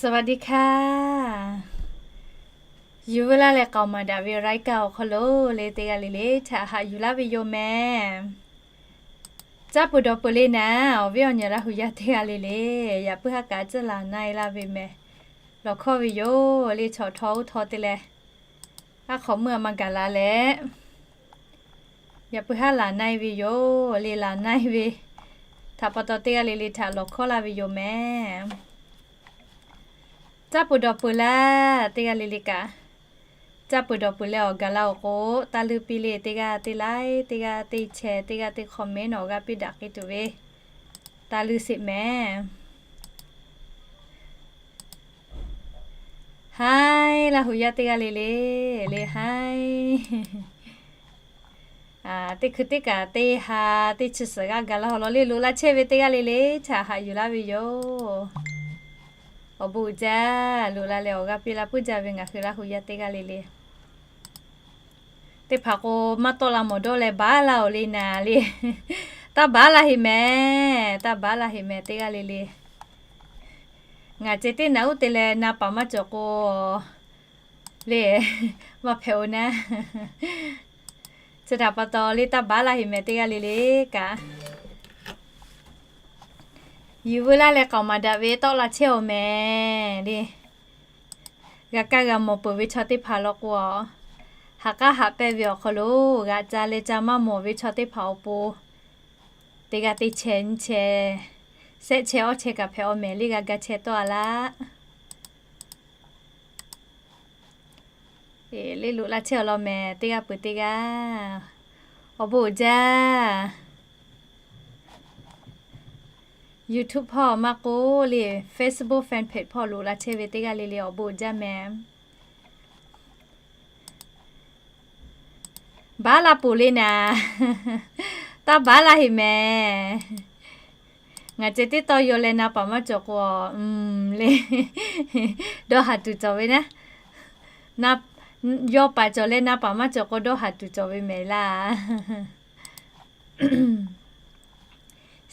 สวัสดีค่ะ Yuˬ veu laˇ leh k'aoˍ maˍ daꞈ ve รายการ awˬ hk'aw lo le teˇ g'aˇ le le htaꞈ haꞈ yuˬ laˇ ve yoˬ mehˍ. Caˇ peuˬ dawˬ peuˬ le naˍ, awˬ viˉ awˬ nyi Laˇ hu yaˇ teˇ g'aˇ le le, yaꞈ puiˉ haˉ kaꞈ a ciˉ laˬ na e laˇ ve mehˍ. Lawˬ hkawˇ ve yoˬ le, chaw htawˇ oˇ htawˇ te leh, aˉ hk'awꞈ meuˇ a ma gaˬ la leh, yaꞈ puiˉ haˉ laˬ na e ve yoˬ le, laˬ na e ve htaꞈ pa taw teˇ g'aˇ le le htaꞈ lawˬ hkawˇ laˇ ve yoˬ mehˍ. Caˇ peuˬ dawˬ peuˬ laˇ teˇ g'aˇ le le kaꞈ, caˇ peuˬ dawˬ peuˬ leh awˬ gaˬ la awˬ k'o, taˇ leuˇ piˇ le, teˇ g'aˇ teˇ like, teˇ g'aˇ teˇ share, teˇ g'aˇ teˇ comment awˬ g'aˇ piˇ daꞈ k'ai tuˬ ve, taˇ leuˇ sheˍ mehˍ. Haiˉ, Laˇ hu yaˇ teˇ g'aˇ le le, le haiˉ. Teˇ hkui teˇ kaꞈ teˇ ha teˇ chi suhˍ g'aˇ gaˬ la awˬ lawn le, loꞈ la chehˇ ve teˇ g'aˇ le le htaꞈ haꞈ yuˬ laˇ ve yoˬ. Awˬ bon uiˍ jaˇ, loꞈ la leh awˬ g'aˇ piˇ laˇ puiˉ jaˇ ve ngaˬ hui Laˇ hu yaˇ teˇ g'aˇ le le. Teˇ hpaˍ k'o, maˇ tawˆ la mawˬ dawˇ leh baˉ laˇ oˬ le naˍ le. Taˇ baˉ laˇ heˍ mehˍ, taˇ baˉ laˇ heˍ mehˍ teˇ g'aˇ le le. Ngaˬ ceh teˇ naꞈ uˉ te leh na paˍ maˇ cawˬ k'o le, maˇ hpehꞈ oˬ naˉ. Chi htaꞈ pa taw le taˇ baˉ laˇ heˍ mehˍ teˇ g'aˇ le le kaꞈ. Yuˬ veu laˇ leh k'aoˍ maˍ daꞈ ve tawˆ la chehˇ awˬ mehˍ le. G'a kaˇ g'a mawˬ peuˬ ve chaw teˇ hpaˍ law k'o, ha k'aˉ haꞈ pehnˇ ve awˬ hk'aw lo g'aꞈ ca leh ca maˇ mawˬ ve chaw teˇ hpaˍ awˬ pon, teˇ g'aˇ teˇ chehˇ nyiˇ chehˇ, shehˆ chehˇ awˇ chehˇ kaꞈ hpehꞈ awˬ mehˍ le g'a ga chehˇ tawˆ a laˇ. Le loꞈ la chehˇ awˬ lawn mehˍ teˇ g'aˇ peuˬ teˇ g'aˇ. Awˬ bon uiˍ jaˇ. YouTube hpawˇ maˇ k'oˆ le, Facebook fan page hpawˇ loꞈ la chehˇ ve teˇ g'aˇ le le awˬ bon uiˍ jaˇ mehˍ. Baˉ la peuˬ le naˍ. Taˇ baˉ laˇ heˍ mehˍ. Ngaˬ ceh teˇ tawˇ yaw leh na paˍ maˇ cawˬ k'o, le, dawˇ haˍ tuˬ cawˬ ve naˉ. Yaw paˍ cawˬ leh na paˍ maˇ cawˬ k'o dawˇ haˍ tuˬ cawˬ ve mehˍ laˇ.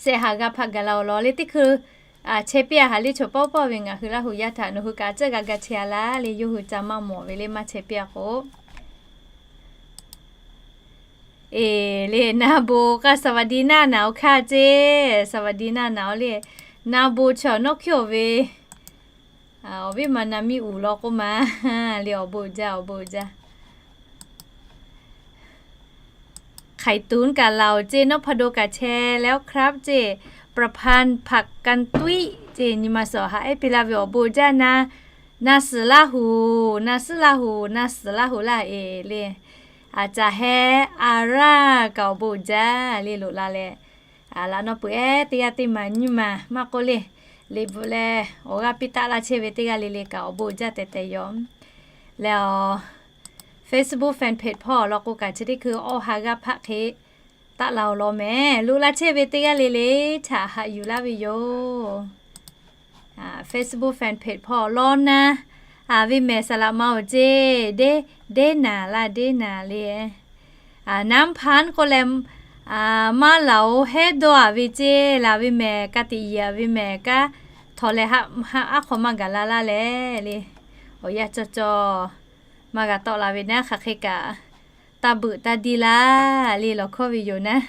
Shehˆ ha g'a hpaˆ gaˬ la awˬ lawn le teˇ hkui, chehˇ piˇ a haꞈ le chaw pawˆ pawˆ ve ngaˬ hui Laˇ hu yaˇ htaꞈ nawˬ hui kaꞈ a ciˉ g'a ga chehˇ a laˇ le, yawˇ hui ca maˇ mawˬ ve le maˇ chehˇ piˇ a k'o. Eˬ le, na bon k'aˇ สวัสดี naˇ naˍ awˬ hk'aˇ ceˇ, สวัสดี naˇ naˍ awˬ le, na bon chi awˬ nawˉ hkiˉ awˬ ve, awˬ viˉ ma na miˇ uiˍ law k'oˆ ma le, awˬ bon uiˍ jaˇ, awˬ bon uiˍ jaˇ. Hk'aiˍ tuˬ kaꞈ laˬ oˬ ceˇ, nawˉ hpa do kaꞈ chehˇ leh awˬ ครับ ceˇ, ประพันธ์ ผักกันตุ้ย ceˇ, nyi ma suhˍ haꞈ ehˉ piˇ laˇ ve awˬ bon uiˍ jaˇ naˍ. Na suhˍ Laˇ hu, na suhˍ Laˇ hu, na suhˍ Laˇ hu laˇ eˬ le. A caˬ heh a raˇ kaꞈ awˬ bon uiˍ jaˇ le loꞈ la leh. A laꞈ naw peuˬ ehˉ teˇ g'aˇ teˇ maˬ nyiˇ maˬ maˇ k'oˆ le, liꞈ bvuhꞈ leh awˬ g'aˇ piˇ taˆ laˇ chehˇ ve teˇ g'aˇ le le kaꞈ awˬ bon uiˍ jaˇ tehꞈ tehꞈ yoˬ. Leh awˬ Facebook fan page hpawˇ awˬ lawn k'o kaꞈ chi teˇ hkui awˬ ha g'aˇ hpaˆ hk'e taˆ la awˬ lawn mehˍ. Loꞈ la chehˇ ve teˇ g'aˇ le le htaꞈ haꞈ yuˬ laˇ ve yoˬ. Facebook fan page hpawˇ lawn naˍ, a ve mehˍ saˍ laꞈ ma awˬ ceˇ, deˇ, deˇ naˍ laˇ, deˇ naˍ le. Naˉ hpaˇ k'oˆ leh, maˇ laˬ oˬ hehˉ dawˇ a ve ceˇ, laˬ ve mehˍ ka tiꞈ yeˬ a ve mehˍ kaꞈ, htawnˍ leh haˆ aˉ hk'aw maˇ gaˬ la laˇ leh le. Awˬ yanˇ cawˇ cawˇ maˇ g'a tawˆ la ve naˉ, hk'aˬ hk'e kaꞈ taˇ beuꞈ taˇ diˇ laˇ le, lawˬ hkawˇ ve yoˬ naˉ.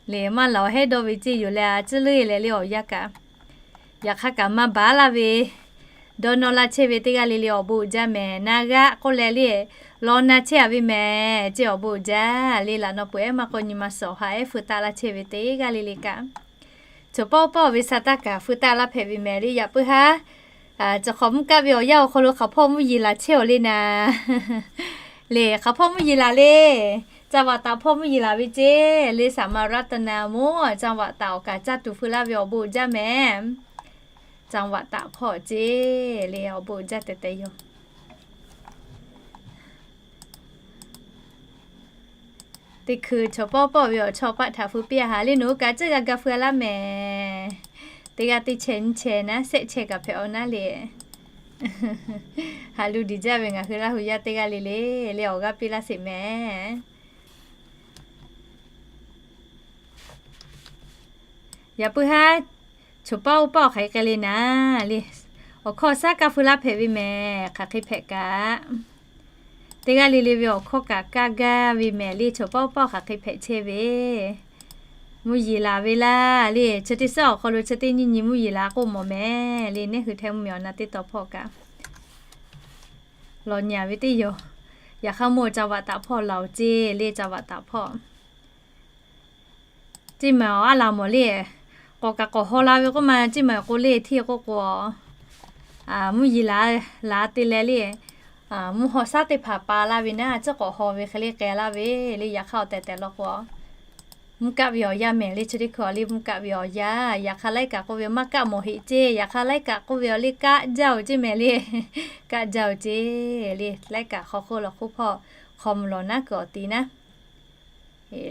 Le maˇ laˬ oˬ hehˉ dawˇ ve ceˇ yoˬ leh a ciˉ leuˉ e leh le awˬ yanˇ kaꞈ, yaꞈ hk'aˇ kaꞈ maˇ baˉ laˇ ve, dawˇ nawˇ laˇ chehˇ ve teˇ g'aˇ le le awˬ bon uiˍ jaˇ mehˍ. Na g'aˇ k'oˆ leh le, lawn na chehˇ a ve mehˍ ceˇ, awˬ bon uiˍ jaˇ le. Laꞈ naw peuˬ ehˉ maˇ k'oˆ nyi ma suhˍ haꞈ ehˉ feu taˆ laˇ chehˇ ve teˇ g'aˇ le le kaꞈ, chaw pawˆ pawˆ ve sa taˇ kaꞈ feu taˆ laˇ hpehꞈ ve mehˍ le. Yaꞈ puiˉ haˉ, cawˬ hk'awꞈ mvuhˇ kaˆ ve awˬ yanˇ awˬ hk'aw lo hk'aˬ hpawˇ mvuhˇ yeˬ laˬ chehˇ awˬ le naˍ. Le hk'aˬ hpawˇ mvuhˇ yeˬ laˬ le, จังหวัดตาก hpawˇ mvuhˇ yeˬ laˬ ve ceˇ le. สามารถรัตนามวย จังหวัดตาก awˬ kaꞈ caˇ tuˬ feu laˇ ve awˬ bon uiˍ jaˇ mehˍ. จังหวัดตาก hpawˇ ceˇ le, awˬ bon uiˍ jaˇ tehꞈ tehꞈ yoˬ. Teˇ hkui chaw pawˆ pawˆ ve awˬ chawˇ paˆ htaꞈ feu piˇ a haꞈ le, nawˬ hui kaꞈ a ciˉ g'a ga feu a laˇ mehˍ. Teˇ g'aˇ teˇ chehˇ nyiˇ chehˇ naˉ, shehˆ chehˇ kaꞈ hpehꞈ awˬ naˉ le. Haꞈ lu diˬ jaˇ ve ngaˬ hui Laˇ hu yaˇ teˇ g'aˇ le le, le awˬ g'aˇ piˇ laˇ sheˍ mehˍ. Yaꞈ puiˉ haˉ, chaw pawˆ pawˆ hk'aˬ hk'e le naˍ le, Awˬ hkawˇ shaˉ kaˇ feu laˇ hpehꞈ ve mehˍ, hk'aˬ hk'e hpehꞈ kaꞈ. Teˇ g'aˇ le le ve awˬ hkawˇ kaꞈ kaˇ gaˇ ve mehˍ le, chaw paˇ paˇ hk'aˬ hk'e hpehꞈ chehˇ ve. Mvuhˇ yeˬ laˬ ve laˇ le, chi teˇ suhˉ awˬ hk'aw lo chi teˇ nyiˇ nyi mvuhˇ yeˬ laˬ k'oˆ mawˬ mehˍ le, neˇ hui htaꞈ mvuhˇ miˬ awˬ na teˇ taw hpawˇ kaꞈ lawˬ nyi ve teˇ yoˬ. Yaꞈ hk'aˇ mvuhˇ ca vaꞈ taˍ hpawˇ laˬ oˬ ceˇ le, ca vaꞈ taˍ hpawˇ. Ceˇ maˬ awˬ aˉ laˬ mawˬ le, k'awꞈ kaꞈ k'awꞈ haw la ve k'oˆ ma, ceˇ maˬ k'o le hteˇ k'oˆ k'o, mvuhˇ yeˬ laˬ, laˬ te leh le, mvuhˇ haw shaˉ teˇ hpaˍ pa laˇ ve naˉ, tcuhˉ k'awꞈ haw ve hk'e le k'ai laˇ ve le. Yaꞈ hk'aˇ awˬ tehˬ tehˬ law k'o, mvuhˇ kaˆ ve awˬ yanˇ mehˍ le, chi teˇ hkui awˬ le mvuhˇ kaˆ ve awˬ yanˇ. Yaꞈ hk'aˇ laiˉ kaꞈ k'oˆ ve maˇ kaˆ mawˬ heꞈ ceˇ, yaꞈ hk'aˇ laiˉ kaꞈ k'oˆ ve awˬ le kaˆ jaˇ oˬ ceˇ mehˍ le, kaˆ jaˇ oˬ ceˇ le. Laiˉ kaꞈ hk'aw hk'oˆ lawˬ hk'oˆ hpawˇ hk'aw mvuh lawˬ naˉ kuiˬ awˬ ti naˉ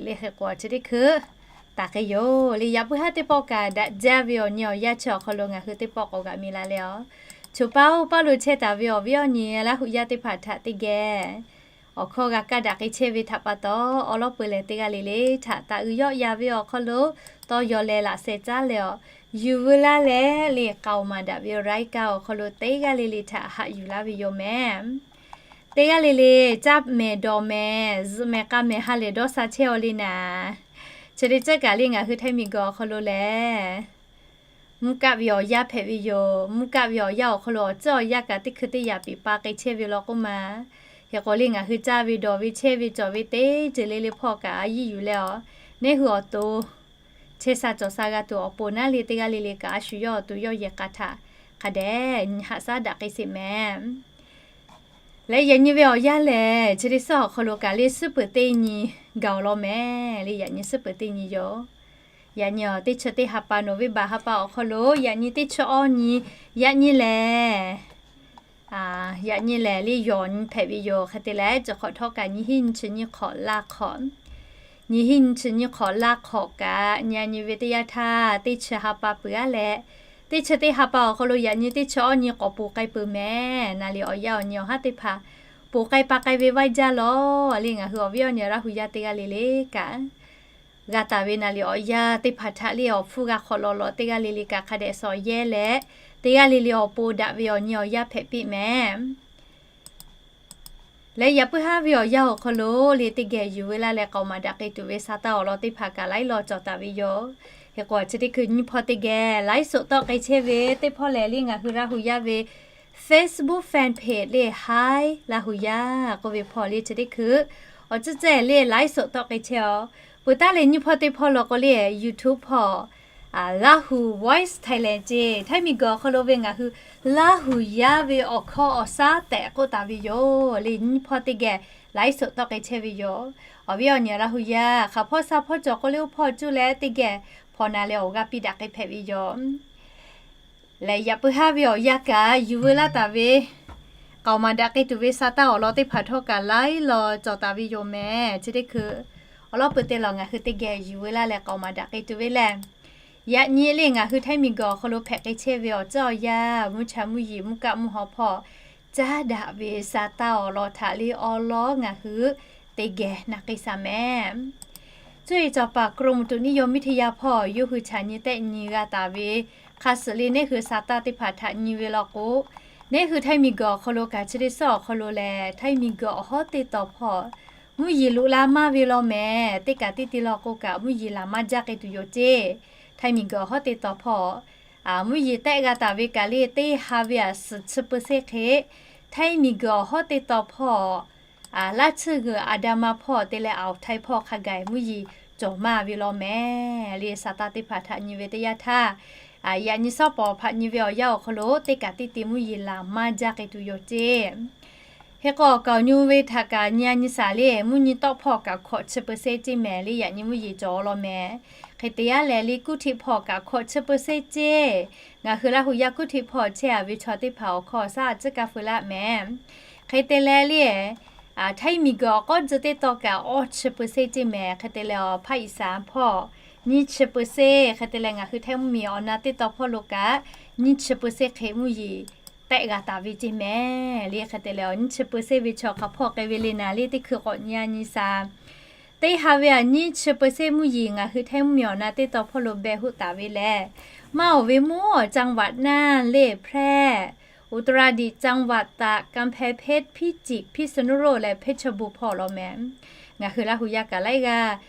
le. Hk'e k'o chi teˇ hkui taˍ k'ai yoˬ le. Yaꞈ puiˉ haˉ teˇ pawˆ kaꞈ daꞈ jaˇ ve awˬ nyi awˬ yanˇ chi awˬ hk'aw lo ngaˬ hui teˇ pawˆ k'awꞈ g'a mi la leh aˬ, choˬ paˇ oˇ paˇ lo chehˇ taˍ ve awˬ viˉ awˬ nyi Laˇ huˍ yaˇ teˇ hpaˍ htaꞈ teˇ geh awˬ hkawˇ g'a kaˇ daꞈ k'ai chehˇ ve htaꞈ pa taw, awˉ lawˉ peu lehˬ teˇ g'aˇ le le htaꞈ taˍ uiˍ yawˆ yan ve awˬ hk'aw lo tawˇ yaw leh laꞈ sheh caˉ leh aˬ, yuˬ veu laˇ leh le k'aoˍ maˍ daꞈ ve awˬ รายการ awˬ hk'aw lo teˇ g'aˇ le le htaꞈ haꞈ yuˬ laˇ ve yoˬ mehˍ. Teˇ g'aˇ le le caˇ mehˍ dawˬ mehˍ zuhꞈ mehˍ k'a mehˍ ha lehˬ dawˇ sha chehˇ aw le naˍ, chi teˇ ceuˬ kaꞈ le ngaˬ hui Htaiˇ miˬguiˬ awˬ hk'aw lo lehˬ mvuhˇ kaˆ ve awˬ yanˇ hpehꞈ ve yoˬ. Mvuhˇ kaˆ ve awˬ yanˇ awˬ hk'aw lo awˬ tcuhˉ awˬ yanˇ kaꞈ teˇ hkui teˇ yaꞈ piˍ pa k'ai chehˇ ve law k'oˆ ma. Hk'e k'o le ngaˬ hui caˇ ve dawˬ ve chehˇ ve cawˬ ve teˇ ceuˬ le le hpawˇ kaꞈ a yiˇ yuˬ leh aˬ, neˇ hui awˬ to chehˇ sha cawˬ sha g'a tuˬ awˬ pon naˉ le teˇ g'aˇ le le kaꞈ a shu yawˇ awˬ to yawˇ yehˬ k'a htaꞈ hk'a dehꞈ nyi haꞈ shaˉ daꞈ k'ai sheˍ mehˍ. Leh yaꞈ nyi ve awˬ yanˇ lehˬ chi teˇ suhˉ awˬ hk'aw lo kaꞈ le suhˉ peuˬ teˇ nyi gaˬ awˬ lawn mehˍ le. Yaꞈ nyi suhˉ peuˬ teˇ nyi yoˬ. Yaꞈ nyi teˇ chi teˇ ha pa November ha pa awˬ hk'aw lo yaꞈ nyi teˇ chi awˇ nyi, yaꞈ nyi lehˬ, yaꞈ nyi lehˬ le yawˬ nyi hpehꞈ ve yoˬ. Hk'e te leh chi hk'awꞈ htawˇ kaꞈ nyi hiˉ nyi chi nyi hk'awꞈ laˇ hk'awꞈ, nyi hiˉ nyi chi nyi hk'awꞈ laˇ hk'awꞈ kaꞈ nyi a nyi ve teˇ yanˇ htaˇ teˇ chi ha pa peuˬ aˉ leh, teˇ chi teˇ ha pa awˬ hk'aw lo yaꞈ nyi teˇ chi awˇ nyi k'awꞈ poˬ k'ai peuˬ mehˍ. Naˍ liꞈ awˬ yanˇ awˬ nyi awˬ haˉ teˇ hpaˍ poˬ k'ai pa k'ai ve vaiˇ jaˇ lawˬ le. Ngaˬ hui awˬ viˉ awˬ nyi Laˇ huˍ yaˇ teˇ g'aˇ le le kaꞈ g'a taˍ ve naˍ liꞈ awˬ yanˇ teˇ hpaˍ htaꞈ le awˬ hpfuhˇ g'a hk'awꞈ lawꞈ lawꞈ teˇ g'aˇ le le kaꞈ hk'a dehꞈ shawˍ yehˇ leh, teˇ g'aˇ le le awˬ pon daꞈ ve awˬ nyi awˬ yanˇ hpehꞈ piˇ mehˍ. Leh yaꞈ puiˉ haˉ ve awˬ yanˇ awˬ hk'aw lo le teˇ geh yuˬ veu laˇ leh k'aoˍ maˍ daꞈ k'ai tuˬ ve sa taˇ awˬ lawn teˇ hpaˍ kaꞈ laiˉ law cawˬ taˍ ve yoˬ. Hk'e k'o chi teˇ hkui nyi hpawˇ teˇ geh laiˉ soꞈ tawˆ k'ai chehˇ ve teˇ hpawˇ lehˬ le ngaˬ hui Laˇ huˍ yaˇ ve Facebook fan page le Hi Laˇ huˍ yaˇ k'oˆ ve hpawˇ le chi teˇ hkui awˬ ceuˬ ceuˬ le laiˉ soꞈ tawˆ k'ai chehˇ aˬ. Peuˬ taˉ leh nyi hpawˇ teˇ hpawˇ law k'o le YouTube hpawˇ Laˇ huˍ Voice Thailand ceˇ Htaiˇ miˬguiˬ awˬ hk'aw lo ve ngaˬ hui Laˇ huˍ yaˇ ve awˬ hkawˇ awˬ shaˉ tehꞈ k'oˆ taˍ ve yoˬ le. Nyi hpawˇ teˇ geh laiˉ soꞈ tawˆ k'ai chehˇ ve yoˬ. Awˬ viˉ awˬ nyi Laˇ huˍ yaˇ hk'aˬ hpawˇ sha hpawˇ cawˬ k'o le oˇ hpawˇ cuˇ leh teˇ geh hpawnˬ na leh awˬ g'aˇ piˇ daꞈ k'ai hpehꞈ ve yoˬ. Leh yaꞈ puiˉ haˉ ve awˬ yanˇ kaꞈ yuˬ veu laˇ taˍ ve k'aoˍ maˍ daꞈ k'ai tuˬ ve sa taˇ awˬ lawn teˇ hpaˍ htawˇ kaꞈ laiˉ law cawˬ taˍ ve yoˬ mehˍ. Chi teˇ hkui awˬ lawn peuˬ te lawˬ ngaˬ hui teˇ geh yuˬ veu laˇ leh k'aoˍ maˍ daꞈ k'ai tuˬ ve lehˬ, yaꞈ nyi le ngaˬ hui Htaiˇ miˬguiˬ awˬ hk'aw lo hpehꞈ k'ai chehˇ ve awˬ ceuˬ awˬ yanˇ mvuhˇ cha mvuhˇ yeˬ mvuhˇ kaˆ mvuhˇ haw hpawˇ caˉ daꞈ ve sa taˇ awˬ lawn htaꞈ le awˬ lawn ngaˬ hui teˇ geh na k'ai shaˍ mehˍ. Cuˇ yiˍ cawˬ paˍ กรมอุตุนิยมวิทยา hpawˇ yawˇ hui chaꞈ nyi tehˆ nyi g'a taˍ ve hk'a shuˍ le neˇ hui sa taˇ teˇ hpaˍ htaꞈ nyi ve law k'o, neˇ hui Htaiˇ miˬguiˬ awˬ hk'aw lo kaꞈ chi teˇ suhˉ awˬ hk'aw lo lehˬ Htaiˇ miˬguiˬ awˬ hawˉ teˇ taw hpawˇ mvuhˇ yeˬ loꞈ la maˇ ve law mehˍ. Teˇ kaꞈ teˇ te law k'o kaꞈ mvuhˇ yeˬ laˬ maˇ jaˇ k'ai tuˬ yoˬ ceˇ. Htaiˇ miˬguiˬ awˬ hawˉ teˇ taw hpawˇ mvuhˇ yeˬ tehˆ g'a taˍ ve kaꞈ le teˇ ha ve aꞈ suhˍ chi เปอร์เซ็นต์ hk'e, Htaiˇ miˬguiˬ awˬ hawˉ teˇ taw hpawˇ laˇ tsuhˇ g'uiˬ อันดามัน hpawˇ te leh อ่าวไทย hpawˇ hk'a gaˬ mvuhˇ yeˬ cawˬ maˇ ve law mehˍ le. Sa taˇ teˇ hpaˍ htaꞈ nyi ve teˇ yanˇ htaˇ, yaꞈ nyi sawˉ pawˍ hpaꞈ nyi ve awˬ yanˇ awˬ hk'aw lo teˇ kaꞈ teˇ te mvuhˇ yeˬ laˬ maˇ jaˇ k'ai tuˬ yoˬ ceˇ. Hk'e k'o awˬ kaˍ awˬ nyi ve htaꞈ kaꞈ nyi a nyi shaˍ le mvuhˇ nyi tawˆ hpawˇ kaꞈ hkawꞈ chi เปอร์เซ็นต์ ceˇ mehˍ le. Yaꞈ nyi mvuhˇ yeˬ cawˬ law mehˍ. Hk'e te yaˇ lehˬ le kuˇ htiˆ hpawˇ kaꞈ hkawꞈ chi เปอร์เซ็นต์ ceˇ. Ngaˬ hui Laˇ huˍ yaˇ kuˇ htiˆ hpawˇ chehˇ a ve chaw teˇ hpaˍ awˬ hkawˇ awˬ shaˉ a ciˉ kaˇ feu laˇ mehˍ. Hk'e te leh le Htaiˇ miˬguiˬ awˬ k'awˉ tcuh teˇ taw kaꞈ awˇ chi เปอร์เซ็นต์ ceˇ mehˍ. Hk'e te leh awˬ ภาคอีสาน hpawˇ nyiˇ chi เปอร์เซ็นต์, hk'e te leh ngaˬ hui Htaiˇ mvuhˇ miˬ awˬ na teˇ taw hpawˇ lo kaꞈ nyiˇ chi เปอร์เซ็นต์ hk'e mvuhˇ yeˬ tehˆ g'a taˍ ve ceˇ mehˍ le. Hk'e te leh awˬ nyiˇ chi เปอร์เซ็นต์ ve chaw hk'aˬ hpawˇ k'ai ve le naˍ le teˇ hkui k'awꞈ nyi a nyi shaˍ. Teˇ ha ve aꞈ nyiˇ chi เปอร์เซ็นต์ mvuhˇ yeˬ ngaˬ hui Htaiˇ mvuhˇ miˬ awˬ na teˇ taw hpawˇ lo beh hoˆ taˍ ve lehˬ, maˇ awˬ ve mvuhˇ awˬ จังหวัด naˇ le แพร่ อุตรดิตถ์ จังหวัดตาก กำแพงเพชร พิจิตร พิษณุโลก leh เพชรบูรณ์ hpawˇ law meh. Ngaˬ hui Laˇ hu yaˇ kaꞈ laiˉ g'aˇ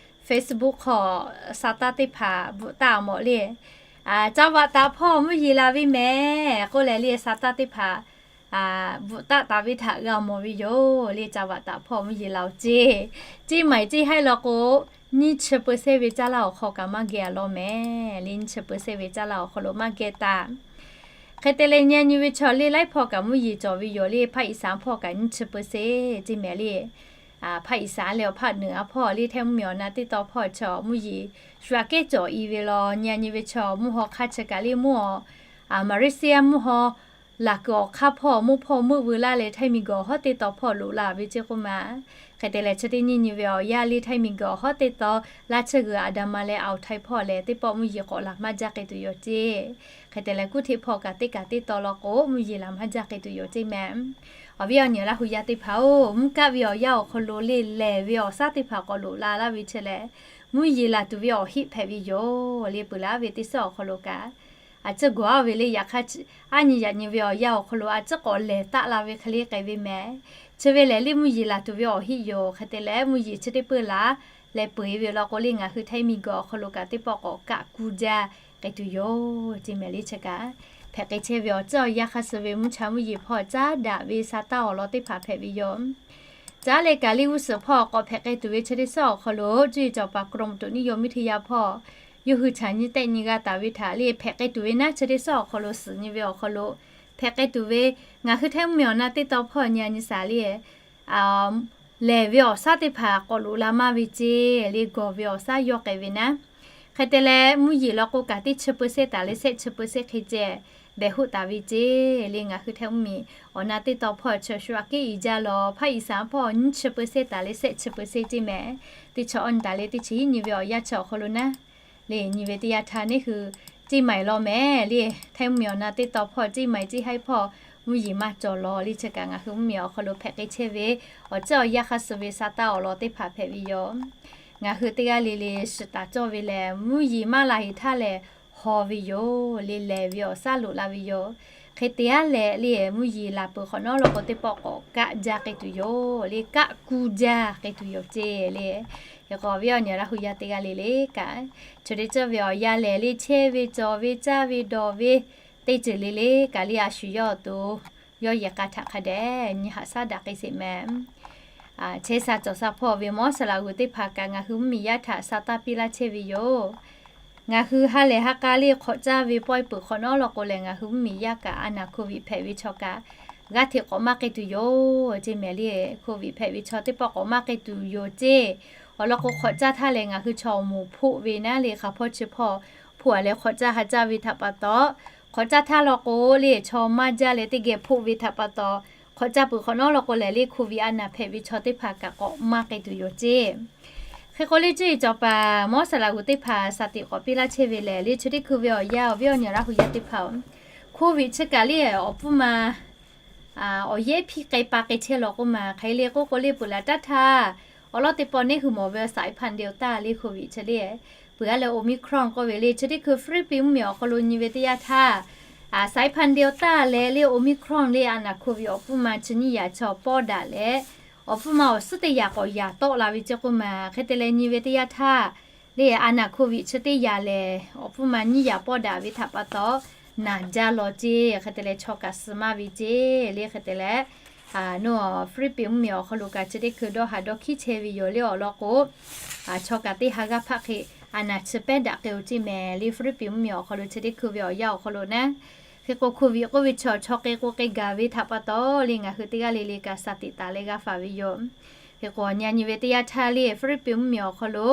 Facebook hk'aw sa taˇ teˇ hpaˍ bvuhꞈ taˆ mawˬ le. จังหวัดตาก hpawˇ mvuhˇ yeˬ laˬ ve meh k'oˆ leh le, sa taˇ teˇ hpaˍ bvuhꞈ taˆ taˍ ve htaꞈ g'a mawˬ ve yoˬ le. จังหวัดตาก hpawˇ mvuhˇ yeˬ laˬ-oˬ ceˇ. Ceˇ maiˍ ceˇ haiˉ law k'o, nyiˇ chi เปอร์เซ็นต์ ve caˇ laˇ awˬ hk'aw kaꞈ maˇ geh-a law meh le. Nyiˇ chi เปอร์เซ็นต์ ve caˇ laˇ awˬ hk'aw lo maˇ geh taˍ. Hk'e te leh nyi nyi ve chaw le laiˉ hpawˇ kaꞈ mvuhˇ yeˬ cawˬ ve yoˬ le. ภาคอีสาน hpawˇ kaꞈ nyiˇ chi เปอร์เซ็นต์ ceˇ meh le. ภาคอีสาน leh awˬ hpaˆ เหนือ hpawˇ le, htaiˇ mvuhˇmiˬ awˬ na teˇ tawn hpawˇ chaw mvuhˇ yeˬ shu aꞈ kehˉ cawˬ-e ve law. Nyi nyi ve chaw mvuhˇ haw hk'aˇ chi kaꞈ le mvuhˇ awˬ, Malaysia mvuhˇ haw laˬ kuiˬ awˬ hk'aˇ hpawˇ mvuhˇ hpawˇ meuˆ veu laˇ leh, htaiˇ miˬguiˬ awˬ hawˉ teˇ tawn hpawˇ loꞈ la ve ceˇ k'oˆ ma. Hk'e te leh chi teˇ nyiˇ nyi ve awˬ yanˇ le, htaiˇ miˬguiˬ awˬ hawˉ teˇ tawn laˇ chehˇ g'uiˬ Andaman leh Awˬ htaiˇ hpawˇ lehˬ, teˇ pawˆ mvuhˇ yeˬ k'awꞈ laˬ maˇ jaˇ k'ai tuˬ yoˬ ceˇ. Hk'e te leh kuˇ hteꞈ hpawˇ kaꞈ teˇ kaꞈ teˇ tawn law k'o, mvuhˇ yeˬ laˬ maˇ jaˇ k'ai tuˬ yoˬ ceˇ meh. Awˬ viˉ awˬ nyi Laˇ hu yaˇ teˇ hpaˍ-oˬ, mvuhˇ kaˆ ve awˬ yanˇ awˬ hk'aw lo le lehˬ ve awˬ shaˉ teˇ hpaˍ k'awꞈ loꞈ la laˇ ve chi lehˬ, mvuhˇ yeˬ laˬ tuˬ ve awˬ heˆ hpehꞈ ve yoˬ le. Peuˬ laˇ ve teˇ suhˉ awˬ hk'aw lo kaꞈ a ciˉ gawˬ-a ve le. Yaꞈ hk'aˇ, aˉ nyi yaꞈ nyi ve awˬ yanˇ awˬ hk'aw lo a ciˉ k'awꞈ lehˬ taˆ la ve hk'e le k'ai ve meh. Chi ve lehˬ le mvuhˇ yeˬ laˬ tuˬ ve awˬ heˆ yoˬ. Hk'e te leh mvuhˇ yeˬ chi teˇ peuˬ laˬ leh peuˬ-e ve law k'o le, ngaˬ hui htaiˇ miˬguiˬ awˬ hk'aw lo kaꞈ teˇ pawˆ k'awꞈ kaˆ kuˇ jaˇ k'ai tuˬ yoˬ ceˇ meh le. Chi kaꞈ hpehꞈ k'ai chehˇ ve awˬ ceuˬ awˬ yanˇ hk'a suh ve mvuhˇ cha mvuhˇ yeˬ hpawˇ caˉ daꞈ ve sa taˇ awˬ lawn teˇ hpaˍ hpehꞈ ve yoˬ. Caˉ leh kaꞈ le g'uˇ suhˍ hpawˇ k'awꞈ hpehꞈ k'ai tuˬ ve chi teˇ suhˉ awˬ hk'aw lo, cuˇ yiˍ cawˬ paˍ กรมอุตุนิยมวิทยา hpawˇ yawˇ hui htaꞈ nyi tehˆ nyi g'a taˍ ve htaꞈ le hpehꞈ k'ai tuˬ ve naˉ, chi teˇ suhˉ awˬ hk'aw lo suhˍ nyi ve awˬ hk'aw lo hpehꞈ k'ai tuˬ ve, ngaˬ hui htaiˇ mvuhˇmiˬ awˬ na teˇ tawn hpawˇ nyi a nyi shaˍ le, lehˬ ve awˬ shaˉ teˇ hpaˍ k'awꞈ loꞈ la maˇ ve ceˇ le. Gawˬ ve awˬ shaˉ yawˇ k'ai ve naˉ. Hk'e te leh mvuhˇ yeˬ law k'o kaꞈ teˇ chi เปอร์เซ็นต์ taˍ leh shehˆ chi เปอร์เซ็นต์ hk'e ceh behˬ hoˆ taˍ ve ceˇ le. Ngaˬ hui htaiˇ mvuhˇmiˬ awˬ na teˇ tawn hpawˇ chi shu aꞈ kehˉ i jaˇ law. ภาคอีสาน hpawˇ nyiˇ chi เปอร์เซ็นต์ taˍ leh shehˆ chi เปอร์เซ็นต์ ceˇ meh. Teˇ chi awˇ nyi taˍ leh teˇ chi hiˉ nyi ve awˬ yanˇ chi awˬ hk'aw lo naˉ le, nyi ve teˇ yanˇ htaˇ neˇ hui ceˇ maiˍ law meh le. Htaiˇ mvuhˇmiˬ awˬ na teˇ tawn hpawˇ ceˇ maiˍ ceˇ haiˉ hpawˇ mvuhˇ yeˬ maˇ cawˬ law le. Chi kaꞈ ngaˬ hui mvuhˇmiˬ awˬ hk'aw lo hpehꞈ k'ai chehˇ ve awˬ ceuˬ awˬ yanˇ hk'a suh ve sa taˇ awˬ lawn teˇ hpaˍ hpehꞈ ve yoˬ. Ngaˬ hui teˇ g'aˇ le le shiˍ taˍ cawˇ ve lehˬ, mvuhˇ yeˬ maˇ la heˍ htaˇ lehˬ, haw ve yoˬ le. Lehˬ ve awˬ shaˉ loꞈ la ve yoˬ. Hk'e te-a leh le, mvuhˇ yeˬ laˬ peuˬ hk'awꞈ nawˉ law k'o teˇ pawˆ k'awꞈ kaˆ jaˇ k'ai tuˬ yoˬ le. Kaˆ kuˇ jaˇ k'ai tuˬ yoˬ ceˇ le. Hk'e k'o awˬ viˉ awˬ nyi Laˇ hu yaˇ teˇ g'aˇ le le kaꞈ, chi teˇ ceuˬ ve awˬ yanˇ lehˬ le, chehˇ ve cawˬ ve caˇ ve dawˬ ve teˇ ceuˬ le le kaꞈ le, a shu yawˇ awˬ to yawˇ yehˬ k'a htaꞈ hk'a dehꞈ nyi haꞈ shaˉ daꞈ k'ai sheˍ meh. Chehˇ sha cawˬ sha hpawˇ ve mawˉ saˍ laꞈ g'uˬ teˇ hpaˍ kaꞈ ngaˬ hui mvuhˇmiˬ yaˇ htaꞈ sa taˇ piˇ laˇ chehˇ ve yoˬ. Ngaˬ hui ha lehˬ ha k'a le hk'awꞈ caˇ ve pawehˇ peuˬ hk'awꞈ nawˉ law k'o lehˬ, ngaˬ hui mvuhˇmiˬ yaˇ kaꞈ a naˬ โควิด hpehꞈ ve chaw kaꞈ g'aˇ hteꞈ k'awꞈ maˇ k'ai tuˬ yoˬ ceˇ meh le. โควิด hpehꞈ ve chaw teˇ pawˆ k'awꞈ maˇ k'ai tuˬ yoˬ ceˇ. Awˬ lawn k'o, hk'awꞈ caˇ htaˇ lehˬ ngaˬ hui chaw moˍ hpoˆ ve naˉ le, hk'aˬ hpawˇ chi hpawˇ hpoˆ-a leh hk'awꞈ caˇ ha caˇ ve htaꞈ pa taw, hk'awꞈ caˇ htaˇ law k'o le, chaw maˇ jaˇ leh teˇ geh hpoˆ ve htaꞈ pa taw, hk'awꞈ caˇ peuˬ hk'awꞈ nawˉ law k'o lehˬ le, โควิด a naˬ hpehꞈ ve chaw teˇ hpaˍ kaꞈ k'awꞈ maˇ k'ai tuˬ yoˬ ceˇ. Hk'e k'o le, cuˇ yiˍ cawˬ paˍ mawˉ saˍ laꞈ g'uˬ teˇ hpaˍ shaˍ tiꞈ k'awꞈ piˇ laˇ chehˇ ve lehˬ le, chi teˇ hkui ve awˬ yanˇ awˬ viˉ awˬ nyi Laˇ hu yaˇ teˇ hpaˍ-oˬ, โควิด chi kaꞈ le awˬ pfuhˇ ma awˬ yehˉ hpiˇ k'ai pa k'ai chehˇ law k'oˆ ma. Hk'e le k'oˆ k'o le, peuˬ laˬ taˇ htaˇ awˬ lawn teˇ pawˆ neˇ hui mawˬ ve สายพันธุ์ เดลต้า le โควิด chi le, peuˬ-a leh โอมิครอน k'oˆ ve le, chi teˇ hkui ฟิลิปปินส์ mvuhˇmiˬ awˬ hk'aw lo nyi ve teˇ yanˇ htaˇ, สายพันธุ์ เดลต้า leh le โอมิครอน le a naˬ โควิด awˬ pfuhˇ ma chi nyiˇ yaꞈ chaw pawˇ daꞈ leh, awˬ pfuhˇ ma awˬ suhˉ teˇ yaꞈ k'awꞈ yaꞈ tawˆ la ve ceˇ k'oˆ ma. Hk'e te leh nyi ve teˇ yanˇ htaˇ le, a naˬ โควิด chi teˇ yaꞈ lehˬ awˬ pfuhˇ ma nyiˇ yaꞈ pawˇ daꞈ ve htaꞈ pa taw naˬ jaˇ law ceˇ. Hk'e te leh chaw kaꞈ suh maˇ ve ceˇ le. Hk'e te leh ฟิลิปปินส์ mvuhˇmiˬ awˬ hk'aw lo kaꞈ chi teˇ hkui dawˇ haˍ dawˇ hkiˉ chehˇ ve yoˬ le. Awˬ lawn k'o, chaw kaꞈ teˇ ha g'aˇ hpaˆ hk'e a naˬ chi pehˉ daꞈ k'ai-oˬ ceˇ meh le. ฟิลิปปินส์ mvuhˇmiˬ awˬ hk'aw lo chi teˇ hkui ve awˬ yanˇ awˬ hk'aw lo naˉ, hk'e k'o โควิด k'oˆ ve chaw chaw k'e k'o k'e gaˬ ve htaꞈ pa taw le, ngaˬ hui teˇ g'aˇ le le kaꞈ shaˍ tiꞈ taˍ leh g'a faˍ ve yoˬ. Hk'e k'o nyi nyi ve teˇ yanˇ htaˇ le, ฟิลิปปินส์ mvuhˇmiˬ awˬ hk'aw lo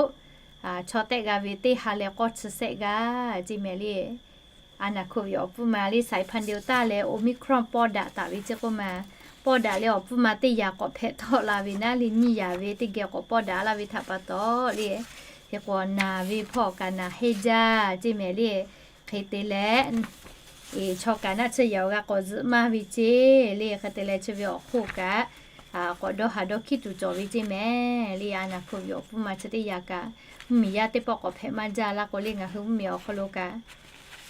chaw tehˆ g'a ve teˇ ha leh k'awˇ chi sehˆ g'aˇ ceˇ meh le. A naˬ โควิด awˬ pfuhˇ ma le สายพันธุ์ เดลต้า leh โอมิครอน pawˇ daꞈ taˍ ve ceˇ k'oˆ ma. Pawˇ daꞈ leh awˬ pfuhˇ ma teˇ yaꞈ k'awꞈ hpehꞈ tawˆ la ve naˉ le, nyiˇ yaꞈ ve teˇ geh k'awꞈ pawˇ daꞈ laˇ ve htaꞈ pa taw le, hk'e k'o naˬ ve hpawˇ kaꞈ naˬ hehnˇ jaˇ ceˇ meh le. Hk'e te leh chaw kaꞈ naˆ tsuhˇ yaꞈ awˬ g'a k'awꞈ zuhꞈ maˇ ve ceˇ le. Hk'e te leh chi ve awˬ hk'oˆ kaꞈ k'awꞈ dawˇ haˍ dawˇ hkiˉ tuˬ cawˬ ve ceˇ meh le. A naˬ โควิด awˬ pfuhˇ ma chi teˇ yaꞈ kaꞈ mvuhˇmiˬ yaˇ teˇ pawˆ k'awꞈ hpehꞈ maˇ jaˇ laˇ k'o le, ngaˬ hui mvuhˇmiˬ awˬ hk'aw lo kaꞈ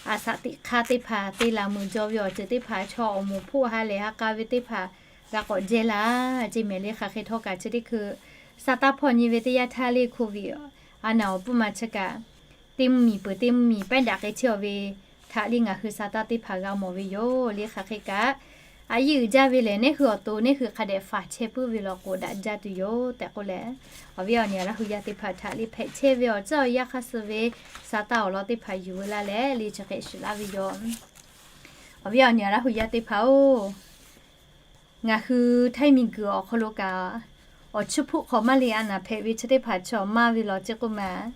a shaꞈ teꞈ hk'aˇ teˇ hpaˍ te laˬ meuˍ jaw ve awˬ ceuˬ teˇ hpaˍ chaw awˬ moˍ hpoˆ ha lehˬ ha k'a ve teˇ hpaˍ g'a k'awꞈ jehˇ laˇ ceˇ mehˍ le. Hk'aˬ hk'e htawˇ kaꞈ chi teˇ hkui sa taˇ hpawˇ nyi ve teˇ yanˇ htaˇ le COVID a naˬ awˬ pfuhˇ ma chi kaꞈ teˇ mvuhˇ miˬ peuˬ teˇ mvuhˇ miˬ pehˉ daꞈ k'ai chehˇ ve htaꞈ le ngaˬ hui sa taˇ teˇ hpaˍ g'a mawˬ ve yoˬ le. Hk'aˬ hk'e kaꞈ a yeˇ uiˍ jaˇ ve lehˬ, neˇ hui awˬ to neˇ hui hk'a dehꞈ faˍ chehˇ puiˉ ve law k'o daꞈ jaˇ tuˬ yoˬ tehꞈ k'oˆ leh, awˬ viˉ awˬ nyi Laˇ hu yaˇ teˇ hpaˍ htaꞈ le hpehꞈ chehˇ ve awˬ ceuˬ awˬ yanˇ hk'aˇ suh ve sa taˇ awˬ lawn teˇ hpaˍ yuˬ veu laˇ leh le chi hk'e shiˍ laˇ ve yoˬ. Awˬ viˉ awˬ nyi Laˇ hu yaˇ teˇ hpaˍ-oˬ, ngaˬ hui htaiˇ miˬguiˬ awˬ hk'aw lo kaꞈ awˬ chiˇ hpuˆ hk'aw maˇ le a naˍ hpehꞈ ve chi teˇ hpaˍ chaw maˇ ve law ceˇ k'oˆ ma.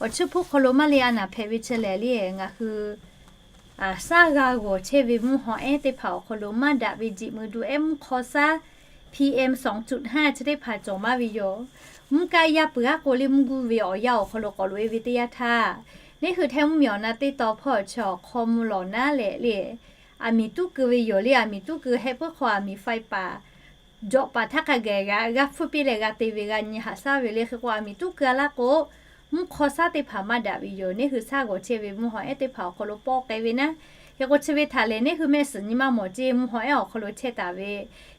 Awˬ chiˇ hpuˆ hk'aw lo maˇ le a naˍ hpehꞈ ve chi lehˬ le ngaˬ hui saˉ g'a g'awˬ chehˇ ve mvuhˇ haw ehˉ teˇ hpaˍ awˬ hk'aw lo maˇ daꞈ ve jiꞈ mui du ehˉ mvuhˇ hk'aw saˉ PM sawˍ cuꞈ haˉ chi teˇ hpaˍ cawˬ maˇ ve yoˬ. Mvuhˇ kaˆ yaˇ peuˬ aˉ k'o le mvuhˇ guˇ ve awˬ yanˇ awˬ hk'aw lo k'awꞈ loꞈ e ve teˇ yanˇ htaˇ, neˇ hui htaiˇ mvuhˇ miˬ awˬ na teˇ taw hpawˇ chi awˬ hk'aw mvuh lawˬ naˉ leh le, aˬ miˍ tuˉ keu ve yoˬ le. Aˬ miˍ tuˉ keu heh puiˉ hk'aw aˬ miˍ faiˇ paˍ jawꞈ paˍ htaˇ hk'a gaˬ g'a g'aˇ hpfuhˇ piˇ leh g'a te ve g'a nyi haꞈ shaˉ ve le. Hk'e k'o aˬ miˍ tuˉ keu a laˇ k'o, mvuhˇ hk'aw saˉ teˇ hpaˍ maˇ daꞈ ve yoˬ. Neˇ hui saˉ g'awˬ chehˇ ve mvuhˇ haw ehˉ teˇ hpaˍ awˬ hk'aw lo pawˆ k'ai ve naˉ. Hk'e k'o chi ve htaꞈ lehˬ neˇ hui mehˆ suhˍ nyi maˇ mawˬ ceˇ, mvuhˇ haw ehˉ awˬ hk'aw lo chehˇ taˍ ve.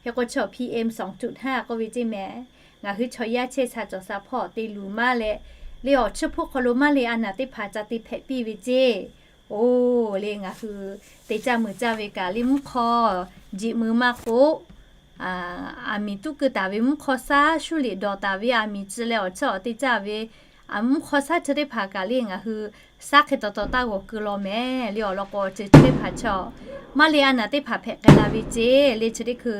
Hk'e k'o chi PM sawˍ cuꞈ haˉ k'oˆ ve ceˇ mehˍ. Ngaˬ hui chaw yaˇ chehˇ sha cawˬ sha hpawˇ te luˬ maˇ leh, le awˬ chiˇ hpuˆ hk'aw lo maˇ le a naˍ teˇ hpaˍ ca te hpehꞈ piˇ ve ceˇ. Oˬ le ngaˬ hui te caˇ meuˬ caˇ ve kaꞈ le mvuhˇ hk'aw jiꞈ mui maˇ k'oˆ, aˬ miˍ tuˉ keu taˍ ve mvuhˇ hk'aw saˉ shuˉ liꞈ dawˬ taˍ ve aˬ miˍ ci leh awˬ chiˇ awˬ te caˇ ve mvuhˇ hk'aw saˉ chi teˇ hpaˍ kaꞈ le ngaˬ hui saˉ hk'e taw taw taˇ g'awˬ keu law mehˍ le. Awˬ lawn k'o awˬ ceuˬ chi teˇ hpaˍ chaw maˇ le a naˍ teˇ hpaˍ hpehꞈ k'ai la ve ceˇ le. Chi teˇ hkui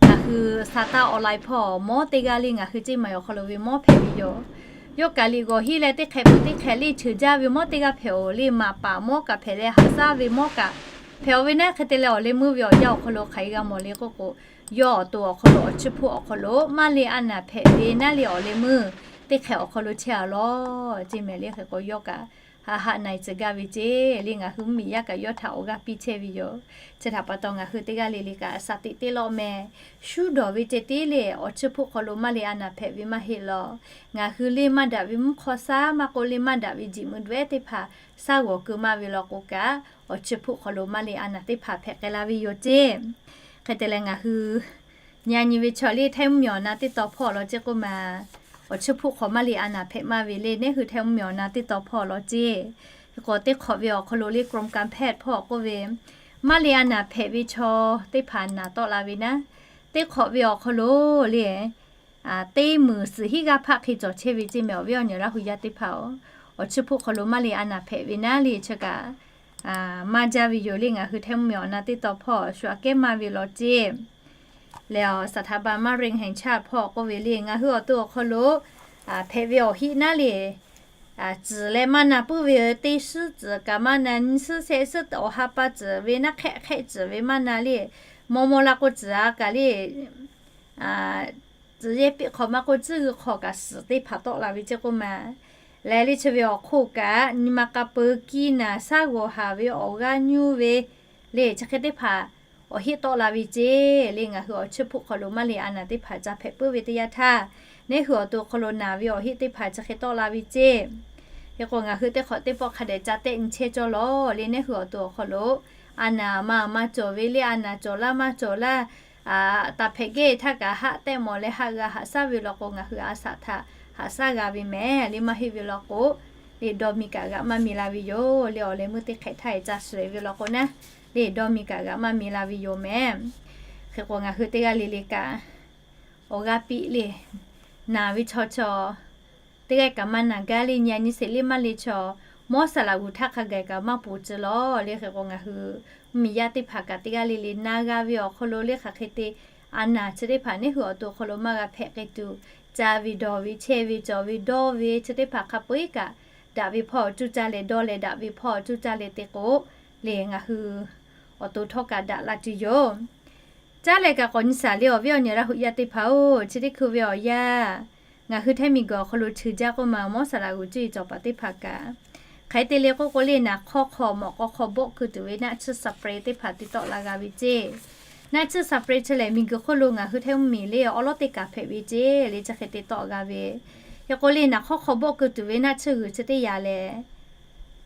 ngaˬ hui sa taˇ awˬ lai hpawˇ mawˇ teˇ g'aˇ le ngaˬ hui ceˇ ma awˬ hk'aw lo ve mawˇ hpehꞈ ve yoˬ. Yawˇ kaꞈ liꞈ g'awˬ hiˆ leh teˇ hk'ehꞈ peuˬ teˇ hk'ehꞈ le cheuˬ jaˇ ve mawˇ teˇ g'aˇ hpehꞈ-oˬ le. Maˍ paˍ mawˇ kaꞈ hpehꞈ leh haꞈ shaˉ ve mawˇ kaꞈ hpehꞈ-oˬ ve naˉ. Hk'e te leh awˬ leh meuˇ ve awˬ yanˇ awˬ hk'aw lo hk'aˬ hk'e g'a mawˬ le k'oˆ k'o, yawˇ awˬ to awˬ hk'aw lo awˬ chiˇ hpuˆ awˬ hk'aw lo maˇ le a naˍ hpehꞈ ve naˉ le awˬ leh meuˇ teˇ hk'ehꞈ awˬ hk'aw lo chehˇ a law ceˇ mehˍ le. Hk'e k'o yawˇ kaꞈ haꞈ haꞈ na-e tcuh gaˇ ve ceˇ le. Ngaˬ hui mvuhˇ miˬ yaˇ kaꞈ yawˇ htaꞈ awˬ g'aˇ piˇ chehˇ ve yoˬ. Chi htaꞈ pa taw ngaˬ hui teˇ g'aˇ le le kaꞈ shaˍ tiꞈ teˇ lawˆ mehˍ. Shuˉ dawˬ ve ceh tiˉ le awˬ chiˇ hpuˆ hk'aw lo maˇ le a naˍ hpehꞈ ve maˇ heˆ law. Ngaˬ hui le maˇ daꞈ ve mvuhˇ hk'aw saˉ maˇ k'oˆ le maˇ daꞈ ve jiꞈ mui du ehˉ teˇ hpaˍ saˉ g'awˬ keu maˇ ve law k'o kaꞈ, awˬ chiˇ hpuˆ hk'aw lo maˇ le a naˍ teˇ hpaˍ hpehꞈ k'ai la ve yoˬ ceˇ. Hk'e te leh ngaˬ hui nyi a nyi ve chaw le htaiˇ mvuhˇ miˬ awˬ na teˇ taw hpawˇ law ceˇ k'oˆ ma, awˬ chiˇ hpuˆ hk'aw maˇ le a naˍ hpehꞈ maˇ ve le neˇ hui htaiˇ mvuhˇ miˬ awˬ na teˇ taw hpawˇ law ceˇ. Hk'e k'o teˇ hk'awꞈ ve awˬ hk'aw lo le กรมการแพทย์ hpawˇ k'oˆ ve, maˇ le a naˍ hpehꞈ ve chaw teˇ hpaˍ naˍ tawˆ la ve naˉ, teˇ hk'awꞈ ve awˬ hk'aw lo le teˇ meunˍ suhˍ hiˉ g'aˇ hpaˆ hk'e cawˬ chehˇ ve ceˇ mehˍ. Awˬ viˉ awˬ nyi Laˇ hu yaˇ teˇ hpaˍ-oˬ, awˬ chiˇ hpuˆ hk'aw lo maˇ le a naˍ hpehꞈ ve naˉ le chi kaꞈ maˇ jaˇ ve yoˬ le. Ngaˬ hui htaiˇ mvuhˇ miˬ awˬ na teˇ taw hpawˇ shu aꞈ kehˉ maˇ ve law ceˇ. Leh สถาบันมะเร็งแห่งชาติ hpawˇ k'oˆ ve le ngaˬ hui awˬ to awˬ hk'aw lo hpehꞈ ve awˬ hiˆ naˉ le, tcuhˍ leh maˇ na puiˉ ve teˇ shiˉ tcuhˍ kaꞈ maˇ na, nyiˇ shiˉ shehˆ shiˉ awˬ ha pa tcuhˍ ve naˉ hk'ehˆ hk'ehˆ tcuhˍ ve maˇ na le, maw maw la k'o tcuhˍ a kaꞈ le, tcuhˍ yehˇ piˆ hk'aw maˇ k'oˆ tcuhˉ g'uiˬ hk'aw kaꞈ suhˍ teˇ hpaˍ tawˆ la ve ceˇ k'oˆ ma. Leh le chi ve awˬ hk'oˆ kaꞈ nyi ma k'a peu kiˇ naˍ saˉ g'awˬ haˍ ve awˬ g'aˇ nyuˇ ve le chi hk'e teˇ hpaˍ awˬ hiˆ tawˆ la ve ceˇ le. Ngaˬ hui awˬ chiˇ hpuˆ hk'aw lo maˇ le a naˍ teˇ hpaˍ ca hpehꞈ puiˉ ve teˇ yanˇ htaˇ, neˇ hui awˬ to awˬ hk'aw lo naˍ ve awˬ hiˆ teˇ hpaˍ chi hk'e tawˆ la ve ceˇ. Hk'e k'o ngaˬ hui teˇ hk'awꞈ teˇ pawˆ hk'a dehꞈ ca tehˆ nyi chehˇ cawˇ law le neˇ hui awˬ to awˬ hk'aw lo a naˍ ma maˇ cawˬ ve le, a naˍ cawˬ laˇ maˇ cawˬ laˇ, taˍ hpehꞈ gehˇ htaˇ kaꞈ haˆ tehˆ mawˬ leh haˆ g'a haꞈ shaˉ ve law k'o ngaˬ hui a shaꞈ htaꞈ haꞈ shaˉ g'a ve mehˍ le. Maˇ heˆ ve law k'o le dawˇ mi kaꞈ g'a maˇ mi la ve yoˬ le. Awˬ leh meuˇ teˇ hk'ehꞈ htaˇ e ca suhˍ ve law k'o naˉ le dawˇ mi kaꞈ g'a maˇ mi la ve yoˬ mehˍ. Hk'e k'o ngaˬ hui teˇ g'aˇ le le kaꞈ awˬ g'aˇ piˇ le naˍ ve chaw chaw teˇ g'aˇ kaꞈ maˇ naˍ gaˇ le nyi a nyi sheˍ le maˇ le chaw, mawˇ saˍ laꞈ g'uˬ htaˇ hk'a gaˬ kaꞈ maˇ poˬ tcuh law le. Hk'e k'o ngaˬ hui mvuhˇ miˬ yaˇ teˇ hpaˍ kaꞈ teˇ g'aˇ le le na g'a ve awˬ hk'aw lo le hk'aˬ hk'e te a naˍ chi teˇ hpaˍ neˇ hui awˬ to awˬ hk'aw lo maˇ g'a hpehꞈ k'ai tuˬ, ca ve dawˬ ve chehˇ ve cawˬ ve dawˇ ve chi teˇ hpaˍ hk'a peu-eˬ kaꞈ daꞈ ve hpawˇ cuˇ caˇ leh dawˇ leh daꞈ ve hpawˇ cuˇ caˇ leh te k'o le ngaˬ hui awˬ to htawˇ kaꞈ daꞈ la tuˬ yoˬ. Caˉ leh kaꞈ k'awꞈ nyi shaˍ le awˬ viˉ awˬ nyi Laˇ hu yaˇ teˇ hpaˍ-oˬ, chi teˇ hkui ve awˬ yanˇ ngaˬ hui htaiˇ miˬ guiˬ awˬ hk'aw lo cheuˬ jaˇ k'oˆ ma mawˇ saˍ laꞈ g'uˬ cuˇ yiˍ cawˬ paˍ teˇ hpaˍ kaꞈ, hk'aˬ hk'e te le k'oˆ k'o le naˍ hk'awˇ hk'aw mawꞈ k'aw hk'aw bawˆ keu tuˬ ve naˆ tsuhˇ สเปรย์ teˇ hpaˍ te tawˆ la g'a ve ceˇ. Naˆ tsuhˇ สเปรย์ chi lehˬ miˬ guiˬ hk'oˆ lo ngaˬ hui htaiˇ mvuhˇ miˬ le awˉ lawˉ teˇ kaˬ hpehꞈ ve ceˇ le chi hk'e te tawˆ g'a ve. Hk'e k'o le naˍ hk'awˇ hk'aw bawˆ keu tuˬ ve naˆ tsuhˇ g'uiˬ chi teˇ yaꞈ lehˬ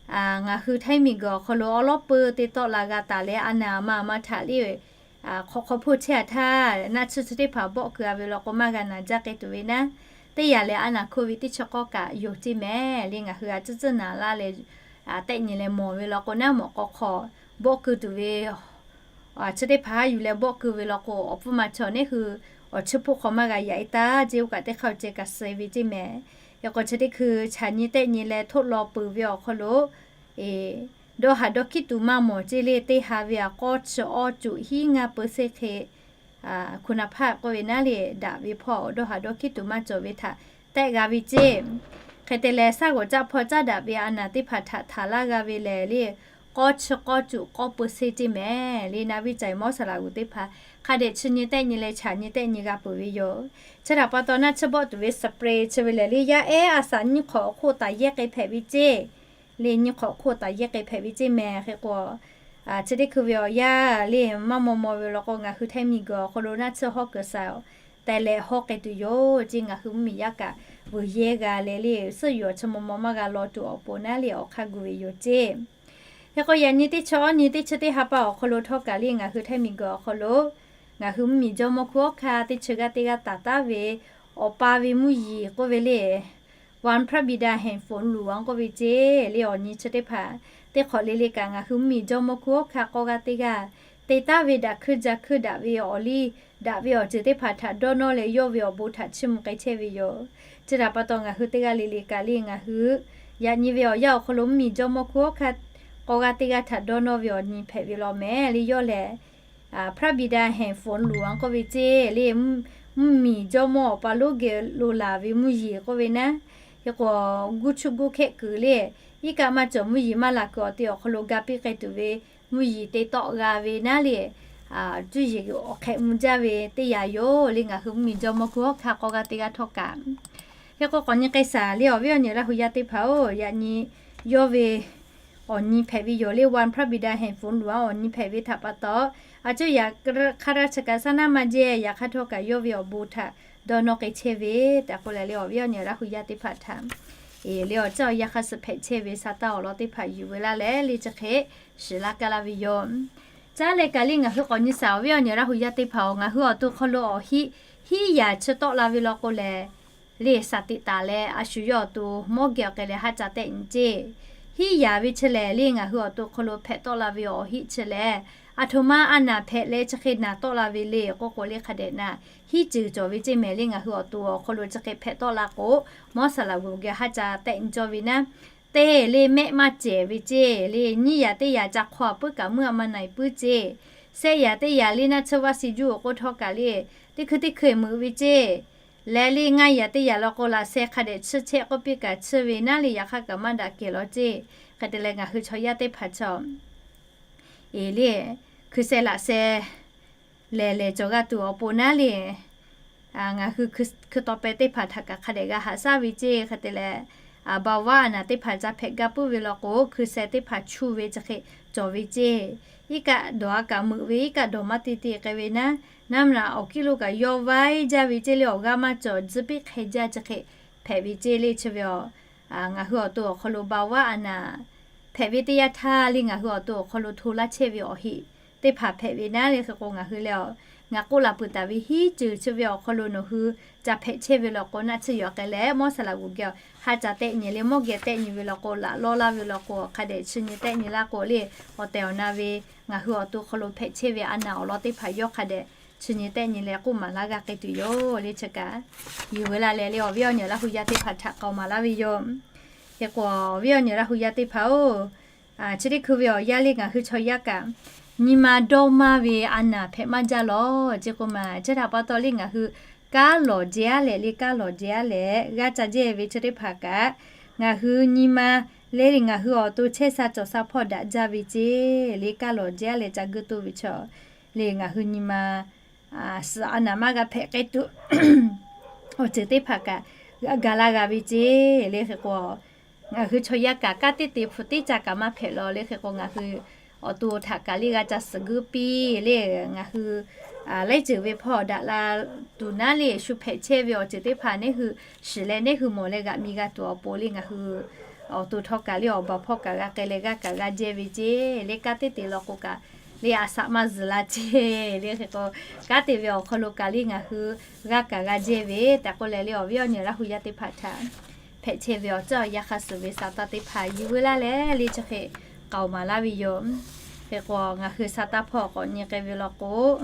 ngaˬ hui htaiˇ miˬguiˬ awˬ hk'aw lo awˉ lawˉ peu te tawˆ la g'a taˍ leh, a naˍ ma ma htaꞈ le, hk'awꞈ hk'aw hpoˇ chehˇ a htaˇ, naˆ tsuhˇ chi teˇ hpaˍ bawˆ keu a ve law k'o, maˇ g'a naˬ jaˇ k'ai tuˬ ve naˉ, teˇ yanˇ lehˬ a naˍ hko ve teˇ chi k'awˇ kaꞈ yoˬ ceˇ mehˍ le. Ngaˬ hui a tcuhˉ tcuhˉ naˍ laˇ leh tehˆ nyi leh mawˬ ve law k'o, naˉ mawꞈ k'aw hk'aw bawˆ keu tuˬ ve chi teˇ hpaˍ haˉ yuˬ leh bawˆ keu ve law k'o, awˬ pfuhˇ ma chaw neˉ hui awˬ chi hpoˆ hk'aw maˇ g'a yaꞈ e taˉ ceˇ, oˇ kaꞈ teˇ hk'aˇ awˬ ceh kaꞈ suh ve ceˇ mehˍ. Hk'e k'o chi teˇ hkui chaꞈ nyi tehˆ nyi leh htoˆ law peuˬ ve awˬ hk'aw lo dawˇ haˍ dawˇ hkiˉ tuˬ maˇ mawˬ ceˇ le. Teˇ ha ve a k'awˇ chi awˇ cuꞈ hiˉ ngaˇ peu seˇ hk'e, hku naˍ hpaˇ k'oˆ ve naˉ le, daꞈ ve hpawˇ dawˇ haˍ dawˇ hkiˉ tuˬ maˇ cawˬ ve htaꞈ tehˆ g'a ve ceˇ. Hk'e te leh, shaˉ g'awꞈ caˆ hpawˇ caˉ daꞈ ve a naˍ teˇ hpaˍ htaꞈ htaˍ laˇ g'a ve lehˬ le, k'awˇ chi k'awˇ cuꞈ k'awˇ peu seˇ ceˇ mehˍ le. Na viˇ caiˍ mawˇ saˍ laꞈ g'uˬ teˇ hpaˍ hk'a dehꞈ chi nyi tehˆ nyi leh chaꞈ nyi tehˆ nyi g'a peuˬ ve yoˬ. Chi htaꞈ pa taw, naˆ tsuhˇ bawˆ tuˬ ve spray chi ve lehˬ le, yaˇ ehˉ a shaˍ nyiˇ hk'awꞈ awˬ hk'oˆ taˍ yehˇ k'ai hpehꞈ ve ceˇ le, nyiˇ hk'awꞈ hk'oˆ taˍ yehˇ k'ai hpehꞈ ve ceˇ mehˍ. Hk'e k'o, chi teˇ hkui ve awˬ yanˇ le maˇ maw maw ve law k'o, ngaˬ hui htaiˇ miˬguiˬ awˬ hk'aw lo naˆ tsuhˇ hawˉ kuiˬ shaˍ tehꞈ leh hawˉ k'ai tuˬ yoˬ ceˇ. Ngaˬ hui mvuhˇmiˬ yaˇ kaꞈ vuiˬ yehˇ g'a leh le, suhˆ yuˬ awˬ chi maw maw maˇ g'a law tuˬ awˬ pon naˉ le awˬ hk'aˇ gu ve yoˬ ceˇ. Hk'e k'o, yaꞈ nyi teˇ chi awˇ nyi teˇ chi teˇ ha pa awˬ hk'aw lo htawˇ kaꞈ le, ngaˬ hui htaiˇ miˬguiˬ awˬ hk'aw lo ngaˬ hui mvuhˇmiˬ jawˇmawˇ hkunˉ hawˉ hkanˇ teˇ chi g'aˇ teˇ g'aˇ taˍ taˉ ve awˬ pa ve mvuhˇ yiˍ k'oˆ ve le, วันพระบิดาแห่งฝนหลวง k'oˆ ve ceˇ le. Awˬ nyi chi teˇ hpaˍ teˇ hk'awꞈ le le kaꞈ ngaˬ hui mvuhˇmiˬ jawˇmawˇ hkunˉ hawˉ hkanˇ k'awˇ g'aˇ teˇ g'aˇ te taˉ ve daꞈ hkuiˇ ja hkuiˇ daꞈ ve awˬ liˇ daꞈ ve awˬ ceuˬ teˇ hpaˍ htaꞈ dawˇ nawˇ leh, yawˇ ve awˬ bon htaꞈ chiˇ mvuh k'ai chehˇ ve yoˬ. Chi htaꞈ pa taw, ngaˬ hui teˇ g'aˇ le le kaꞈ le, ngaˬ hui yaꞈ nyi ve awˬ yanˇ awˬ hk'aw lo mvuhˇmiˬ jawˇmawˇ hkunˉ hawˉ hkanˇ k'awˇ g'aˇ teˇ g'aˇ htaꞈ dawˇ nawˇ ve awˬ nyi hpehꞈ ve law mehˍ le. Yawˇ lehˬ พระบิดาแห่งฝนหลวง k'oˆ ve ceˇ le, mvuhˇmiˬ jawˇmawˇ awˬ pa lonˉ geh lo laˬ ve mvuhˇ yeˬ k'oˆ ve naˉ. Hk'e k'o, guˇ chuˇ guˇ hkehˆ kuiˬ le, iˉ kaˆ maˇ cawˬ mvuhˇ yeˬ maˇ laˬ kuiˬ awˬ te awˬ hk'aw lo ga piˇ k'ai tuˬ ve mvuhˇ yeˬ te tawˆ g'a ve naˉ le, cuˇ yiˍ awˬ hk'ehꞈ mvuh jaˇ ve teˇ yanˇ yoˬ le. Ngaˬ hui mvuhˇmiˬ jawˇmawˇ hkunˉ hawˉ hkanˇ k'awˇ g'aˇ teˇ g'aˇ htawˇ kaꞈ. Hk'e k'o, k'awꞈ nyi k'ai shaˍ le, awˬ viˉ awˬ nyi Laˇ hu yaˇ teˇ hpaˍ-oˬ, yaꞈ nyi yawˇ ve awˬ nyi hpehꞈ ve yoˬ le. วันพระบิดาแห่งฝนหลวง awˬ nyi hpehꞈ ve htaꞈ pa taw, a cuˇ yaꞈ hk'aˇ htaˇ chi kaꞈ shaˉ naˉ maˇ jehˇ, yaꞈ hk'aˇ htawˇ kaꞈ yawˇ ve awˬ bon htaꞈ dawˇ nawˇ k'ai chehˇ ve tehꞈ k'oˆ leh le, awˬ viˉ awˬ nyi Laˇ hu yaˇ teˇ hpaˍ htaꞈ e le awˬ caˇ awˬ yaˇ hk'a suh hpehꞈ chehˇ ve sa taˇ awˬ lawn teˇ hpaˍ yuˬ ve laˇ leh le chi hk'e shiˍ laˇ kaˇ laˇ ve yoˬ. Caˉ leh kaꞈ le, ngaˬ hui k'awꞈ nyi shaˍ, awˬ viˉ awˬ nyi Laˇ hu yaˇ teˇ hpaˍ-oˬ, ngaˬ hui awˬ to hk'aw lo awˬ hiˆ hiˉ yaꞈ chi tawˆ la ve law k'o lehˬ, le shaˍ tiꞈ taˍ leh a shu yawˇ awˬ to mawˇ geh awˬ k'ai leh haˉ ca tehˆ nyi ceˇ. Hiˉ yaꞈ ve chi lehˬ le, ngaˬ hui awˬ to hk'aw lo hpehꞈ tawˆ la ve awˬ hiˆ chi lehˬ, aˬ htoꞈ ma a naˍ hpehꞈ leh chi hk'e naˍ tawˆ la ve le k'oˆ k'o le, hk'a dehꞈ na hiˉ ceuˬ cawˬ ve ceˇ mehˍ le. Ngaˬ hui awˬ to awˬ hk'aw lo chi hk'e hpehꞈ tawˆ la k'o, mawˇ saˍ laꞈ g'uˬ geh haˉ ca tehˆ nyi cawˇ ve naˉ, teˇ le mehˆ maˇ cehˬ ve ceˇ le. Nyiˇ yaꞈ teˇ yaꞈ ca hk'aw puiˉ kaꞈ muˇ a ma na-e puiˉ ceˇ. Sehˆ yaꞈ teˇ yaꞈ le naˆ tsuhˇ vaˇ si juˇ awˬ k'oˆ htawˇ kaꞈ le, teˇ hkui teˇ hkui meuꞈ ve ceˇ. Leh le ngaˇ yaꞈ teˇ yaꞈ law k'o, laꞈ sheh hk'a dehꞈ tsuhˇ chehˇ k'oˆ piˇ kaꞈ tsuhˇ ve naˉ le, yaꞈ hk'aˇ kaꞈ maˇ daꞈ kehˬ law ceˇ. Hk'e te leh ngaˬ hui chaw yaˇ teˇ hpaˍ chaw e le hkui sheh laꞈ sheh lehˬ lehˬ cawˬ g'a tuˬ awˬ pon naˉ le, ngaˬ hui hkui taw peh teˇ hpaˍ htaꞈ kaꞈ hk'a dehꞈ g'a haꞈ shaˉ ve ceˇ. Hk'e te leh, เบาหวาน a naˍ teˇ hpaˍ ca hpehꞈ gaˇ puiˉ ve law k'o, hkui sheh teˇ hpaˍ chu ve chi hk'e cawˬ ve ceˇ. Iˉ kaˆ dawˬ a kaꞈ meuꞈ ve, iˉ kaˆ dawˬ maˇ te te k'ai ve naˉ, naˉ mvuhˇ naꞈ awˬ kiˉ lo kaꞈ yawˇ vaiˇ jaˇ ve ceˇ le, awˬ g'aˇ maˇ cawˬ, tzuhˇ piˉ hk'e jaˇ chi hk'e hpehꞈ ve ceˇ le. Chi ve a, ngaˬ hui awˬ to awˬ hk'aw lo เบาหวาน a naˍ hpehꞈ ve teˇ yanˇ htaˇ le, ngaˬ hui awˬ to awˬ hk'aw lo hto laˇ chehˇ ve awˬ heˆ teˇ hpaˍ hpehꞈ ve naˉ le. Hk'e k'o ngaˬ hui leh a, ngaˬ k'oˆ laˬ peuˬ taˍ ve hiˉ ceuˬ chi ve awˬ hk'aw lo nawˬ hui ca hpehꞈ chehˇ ve law k'o, naˆ tsuhˇ yuˬ k'ai leh mawˇ saˍ laꞈ g'uˬ geh haˉ ca tehˆ nyi le, mawˇ geh tehˆ nyi ve law k'o, laꞈ lawˇ laˇ ve law k'o, hk'a dehꞈ chi nyi tehˆ nyi laˇ k'o le, awˬ tehˬ awˬ na ve ngaˬ hui awˬ to hk'aw lo hpehꞈ chehˇ ve a naˍ awˬ lawn teˇ hpaˍ yawˇ hk'a dehꞈ chi nyi tehˆ nyi leh k'oˆ maˍ laˇ g'a k'ai tuˬ yoˬ le. Chi kaꞈ yuˬ ve laˇ leh le, awˬ viˉ awˬ nyi Laˇ hu yaˇ teˇ hpaˍ htaꞈ k'aoˍ maˍ laˇ ve yoˬ. Hk'e k'o, awˬ viˉ awˬ nyi Laˇ hu yaˇ teˇ hpaˍ-oˬ, chi teˇ hkui ve awˬ yanˇ le ngaˬ hui chaw yaˇ kaꞈ nyi ma dawˇ maˇ ve a naˍ hpehꞈ maˇ jaˇ lawˬ. Chi k'o maˬ, chi htaꞈ pa taw le ngaˬ hui kanˉ lawˬ jehˇ-a leh le, kanˉ lawˬ jehˇ-a leh g'aˇ ca jehˇ ve chi teˇ hpaˍ kaꞈ, ngaˬ hui nyi ma le le ngaˬ hui awˬ to chehˇ sha cawˬ sha hpawˇ daꞈ jaˇ ve ceˇ le, kanˉ lawˬ jehˇ-a leh ca guˇ toˇ ve chaw le ngaˬ hui nyi ma suhˍ a naˍ maˇ g'a hpehꞈ k'ai tuˬ awˬ ceuˬ teˇ hpaˍ kaꞈ g'a ga laˇ g'a ve ceˇ le. Hk'e k'o, ngaˬ hui chaw yaˇ kaꞈ kanˉ teˇ te hpu teˇ ca kaꞈ maˇ hpehꞈ lawˬ le. Hk'e k'o, ngaˬ hui awˬ to htaꞈ kaꞈ le g'a ca suhˍ guiˇ piˇ le. Ngaˬ hui laiˉ ceuˬ ve hpawˇ daꞈ la tuˬ naˉ le, shu hpehꞈ chehˇ ve awˬ ceuˬ teˇ hpaˍ neˇ hui shiˍ leh neˇ hui mawˬ leh g'aꞈ mi g'a tuˬ awˬ pon le ngaˬ hui awˬ to htawˇ kaꞈ le awˬ baˬ hpawˇ kaꞈ g'a k'ai leh g'aˇ kaꞈ g'a jehˇ ve ceˇ le. Kanˉ teˇ te law k'o kaꞈ le a shaꞈ maˇ zuhˬ la ceˇ le. Hk'e k'o, kanˉ te ve awˬ hk'aw lo kaꞈ le ngaˬ hui g'aˇ kaꞈ g'a jehˇ ve tehꞈ k'oˆ leh le, awˬ viˉ awˬ nyi Laˇ hu yaˇ teˇ hpaˍ htaꞈ hpehꞈ chehˇ ve awˬ ceuˬ awˬ yanˇ hk'a shuˍ ve sa taˇ teˇ hpaˍ yuˬ veu laˇ leh le chi hk'e k'aoˍ maˍ laˇ ve yoˬ. Hk'e k'o, ngaˬ hui sa taˇ hpawˇ k'awꞈ nyi k'ai ve law k'o,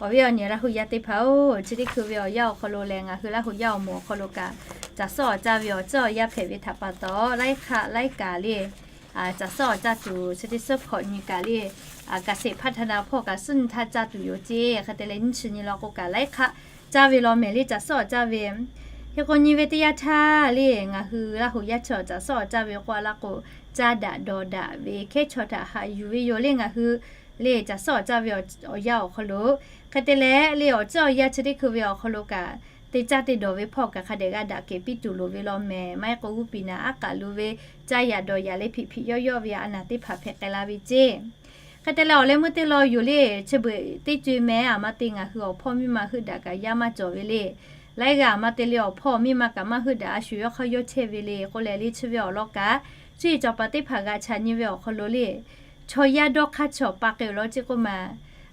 awˬ viˉ awˬ nyi Laˇ hu yaˇ teˇ hpaˍ-oˬ, chi teˇ hkui ve awˬ yanˇ awˬ hk'aw lo lehˬ, ngaˬ hui Laˇ hu yaˇ awˬ moˍ awˬ hk'aw lo kaꞈ caˬ suhˉ awˬ caˇ ve awˬ ceuˬ awˬ yanˇ hpehꞈ ve htaꞈ pa taw, laiˉ hk'aˆ laiˉ kaꞈ le caˬ suhˉ awˬ caˇ tuˬ chi teˇ suhˉ hkawꞈ nyi kaꞈ le, เกษตรพัฒนา hpawˇ kaꞈ suhˉ nyi htaˇ caˇ tuˬ yoˬ ceˇ. Hk'e te leh nyiˇ chi nyi law k'o kaꞈ laiˉ hk'aˆ caˇ ve law mehˍ le caˬ suhˉ awˬ caˇ ve. Hk'e k'o, nyi ve teˇ yanˇ htaˇ le ngaˬ hui Laˇ hu yaˇ chaw caˬ suhˉ awˬ caˇ ve k'oˆ a laˇ k'o, caˇ daꞈ dawˬ daꞈ ve hkehˉ chaw htaꞈ haꞈ yuˬ ve yoˬ le. Ngaˬ hui le caˬ suhˉ awˬ caˇ ve awˬ yanˇ awˬ hk'aw lo, hk'e te leh le awˬ ceuˬ awˬ yanˇ chi teˇ hkui ve awˬ hk'aw lo kaꞈ, te caˇ te dawˬ ve hpawˇ kaꞈ hk'a dehꞈ g'a daꞈ kehˬ piˇ tuˬ loˍ ve law mehˍ. Maˇ heˆ k'o g'uˇ piˍ naˍ aˉ k'aꞈ lo ve caˇ yaꞈ dawˬ yaꞈ leh hpiꞈ hpiꞈ yawˇ yawˇ ve a naˍ teˇ hpaˍ hpehꞈ k'ai la ve ceˇ. Hk'e te leh awˬ leh meuˇ teˇ law yoˬ le, chi beuꞈ teˇ co-e mehˍ aˬ ma te ngaˬ hui awˬ hpawˇ miˇ ma heuˆ daꞈ kaꞈ yaˇ maˇ cawˬ ve le. Laiˉ g'aˇ aˬ ma te le awˬ hpawˇ miˇ ma kaꞈ maˇ heuˆ daꞈ a shuˍ yawˇ hk'aˇ yawˇ chehˇ ve le k'oˆ leh le chi ve awˬ lawn kaꞈ, cuˇ yiˍ cawˬ paˍ teˇ hpaˍ g'a chaꞈ nyi ve awˬ hk'aw lo le, chaw yaˇ dawˇ hk'aˇ chi awˬ pa k'ai awˬ lawn ceˇ k'oˆ ma.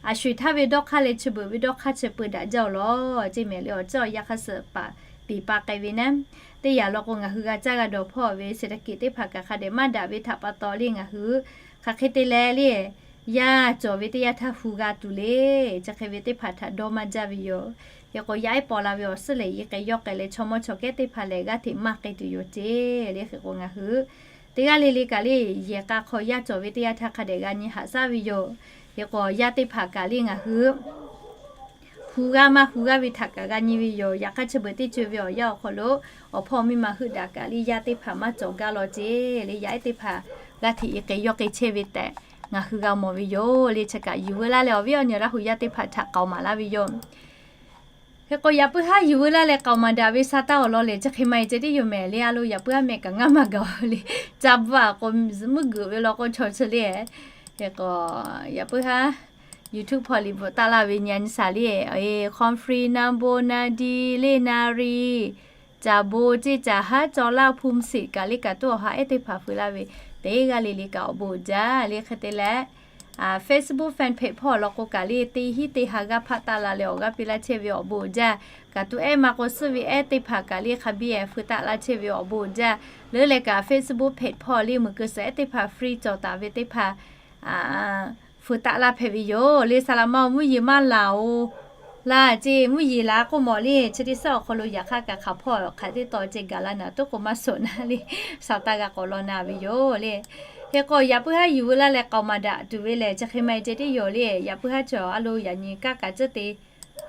A shuˍ htaˇ ve dawˇ hk'aˇ leh chi beuꞈ ve dawˇ hk'aˇ chi peu daꞈ jaˇ awˬ lawn ceˇ mehˍ le awˬ ceuˬ awˬ yanˇ hk'a shuˍ paˍ piˍ pa k'ai ve naˉ. Teˇ yanˇ law k'o ngaˬ hui g'a caˇ g'a dawˬ hpawˇ ve เศรษฐกิจ teˇ hpaˍ kaꞈ hk'a dehꞈ maˇ daꞈ ve htaꞈ pa taw le ngaˬ hui hk'aˬ hk'e te leh le yaˇ cawˬ ve teˇ yanˇ htaˇ hu g'a tuˬ le, chi hk'e ve teˇ hpaˍ htaꞈ dawˇ maˇ jaˇ ve yoˬ. Hk'e k'o, yaˇ ehˉ paw la ve awˬ suhˉ lehˬ, i k'ai yawˇ k'ai leh chaw mawˇ chaw kehˉ teˇ hpaˍ lehˬ g'aˇ hteꞈ maˇ k'ai tuˬ yoˬ ceˇ le. Hk'e k'o, ngaˬ hui teˇ g'aˇ le le kaꞈ le yehˬ k'a hk'aw yaˇ cawˬ ve teˇ yanˇ htaˇ hk'a dehꞈ g'a nyi haꞈ shaˉ ve yoˬ. Hk'e k'o, yaˇ teˇ hpaˍ kaꞈ le ngaˬ hui hu g'aˇ maˇ hu g'aˇ ve htaꞈ kaꞈ g'a nyi ve yoˬ. Yaꞈ hk'aˇ chi beuꞈ teˇ co-e ve awˬ yanˇ awˬ hk'aw lo awˬ hpawˇ miˇ ma heuˆ daꞈ kaꞈ le yaˇ teˇ hpaˍ maˇ cawˬ gaˇ law ceˇ le. Yaˇ ehˉ teˇ hpaˍ g'aˇ hteꞈ i k'ai yawˇ k'ai chehˇ ve tehꞈ ngaˬ hui g'a mawˬ ve yoˬ le. Chi kaꞈ yuˬ veu laˇ leh awˬ viˉ awˬ nyi Laˇ hu yaˇ teˇ hpaˍ htaꞈ k'aoˍ maˍ laˇ ve yoˬ. Hk'e k'o, yaꞈ puiˉ haˉ yuˬ veu laˇ leh k'aoˍ maˍ daꞈ ve sa taˇ awˬ lawn lehˬ, chi hk'e maˇ heˆ ceh tiˉ yoˬ mehˍ le. A lo, yaꞈ puiˉ haˉ mehˆ kaꞈ ngaˇ maˇ gaˬ le. Ca bvuhˇ a k'o, zuhꞈ meuˇ geuꞈ ve law k'o chaw chi le. Hk'e k'o, yaꞈ puiˉ haˉ YouTube hpawˇ liꞈ bvuhꞈ taˆ laˇ ve nyi a nyi shaˍ le, Humphrey Nabonidou le, Nari, Caˍ bon ceˇ, Caˍ haˉ, Caw laˇ, Hpu siˍ kaꞈ le kaꞈ tuˉ awˬ ha ehˉ teˇ hpaˍ feu laˇ ve, teˇ g'aˇ le le kaꞈ awˬ bon uiˍ jaˇ le. Hk'e te leh, Facebook fan page hpawˇ law k'o kaꞈ le teˇ hinˉ teˇ ha g'aˇ hpaˆ taˆ la leh awˬ g'aˇ piˇ laˇ chehˇ ve awˬ bon uiˍ jaˇ. Kaꞈ tuˉ ehˉ maˇ k'o suhˉ ve ehˉ teˇ hpaˍ kaꞈ le hk'a biˇ feu taˆ laˇ chehˇ ve awˬ bon uiˍ jaˇ. Leuˉ leh kaꞈ Facebook page hpawˇ le meuꞈ keu suhˍ ehˉ teˇ hpaˍ free cawˬ taˍ ve teˇ hpaˍ feu taˆ laˇ hpehꞈ ve yoˬ le. Saˍ laꞈ ma-oˬ, mvuhˇ yeˬ maˇ laˬ-oˬ. Laˇ ceˇ, mvuhˇ yeˬ laˬ k'oˆ mawˬ le. Chi teˇ suhˉ awˬ hk'aw lo yaꞈ hk'aˇ kaꞈ hk'aˬ hpawˇ hk'aˬ teˇ taw ceˇ gaˬ la naˍ tuˉ k'o maˇ suhˍ naˉ le. Saˍ taˇ g'a k'awꞈ law na ve yoˬ le. Hk'e k'o, yaꞈ puiˉ haˉ yuˬ veu laˇ leh k'aoˍ maˍ daꞈ tuˬ ve lehˬ, chi hk'e maˇ heˆ ceh tiˉ yoˬ le. Yaꞈ puiˉ haˉ chaw a lo yaꞈ nyi kaˇ kaꞈ tcuhˉ te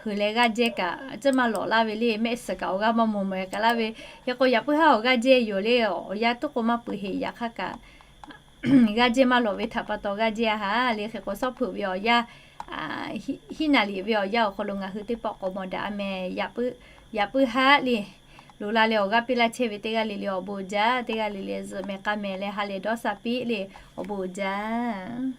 heuˬ leh g'aˇ jehˇ kaꞈ tcuhˉ maˇ lawꞈ laˇ ve le. Mehˆ suhˍ kaꞈ awˬ g'aˇ maˇ mawˬ mawˬ kaꞈ laˇ ve. Hk'e k'o, yaꞈ puiˉ haˉ awˬ g'aˇ jehˇ yoˬ le. Awˬ yanˇ tuˉ k'o maˇ peuˬ heˆ. Yaꞈ hk'aˇ kaꞈ g'aˇ jehˇ maˇ lawꞈ ve htaꞈ pa taw g'aˇ jehˇ a ha le. Hk'e k'o, sawˉ hpeuꞈ ve awˬ yanˇ, hiˉ naˍ liꞈ ve awˬ yanˇ awˬ hk'aw lo ngaˬ hui teˇ pawˆ k'awꞈ mawˬ daꞈ a mehˍ. Yaꞈ puiˉ haˉ le, loꞈ la leh awˬ g'aˇ piˇ laˇ chehˇ ve teˇ g'aˇ le le awˬ bon uiˍ jaˇ. Teˇ g'aˇ le le zuhꞈ mehˍ k'a mehˍ leh ha lehˬ dawˇ sha piˇ le, awˬ bon uiˍ jaˇ.